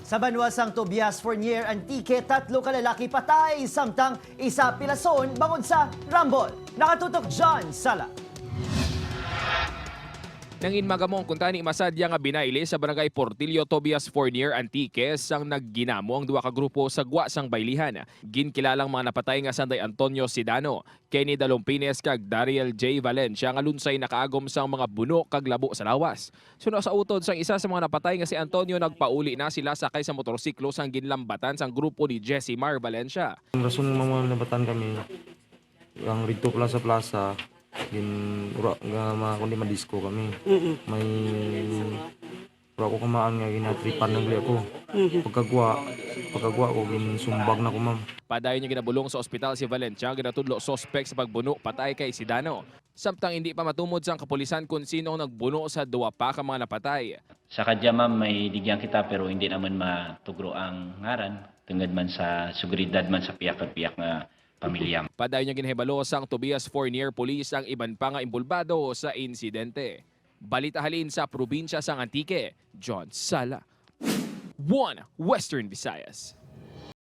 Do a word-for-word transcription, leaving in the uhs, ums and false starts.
Sa banwa sang Tobias Fornier, Antique, tatlo ka lalaki patay, samtang isa pilason bangod sa rambol. Nakatutok, John Sala. Nangin magamong kuntani masadya nga binayle sa Barangay Portillo, Tobias Fornier, Antique, sang nagginamo ang duha ka grupo sa gwa sang baylihan. Ginkilalang mga napatay nga sanday Antonio Sidano, Kenny Dalumpines kag Dariel J Valencia nga lunsay nakaagom sang mga buno kag labo sa lawas. Suno sa utod sang isa sa mga napatay nga si Antonio, nagpauli na sila sakay sa motorsiklo sang ginlambatan sang grupo ni Jesse Mar Valencia. Ang rason nga mga nabatan kami, ang Ridto Plaza Plaza, gin ura nga mga kundi madisco kami. May ura ko kamaan nga ginatripan na gali ako. Pagkagwa, pagkagwa ko, ginsumbag na ko, ma'am. Padayon nga ginabulong sa ospital si Valencia, ginatudlo suspek sa pagbuno patay kay Sidano. Samtang hindi pa matumod sang kapulisan kung sino ang nagbuno sa duwa pa ka mga napatay. Sa kadya, ma'am, may ligyan kita pero hindi naman matugro ang ngaran tungod man sa seguridad man sa piyak kag piyak nga pamilya. Padayon nga ginahibalo sang Tobias Fornier Police ang iban pa nga inbolbado sa insidente. Balita halin sa probinsya sang Antique, John Sala, One Western Visayas.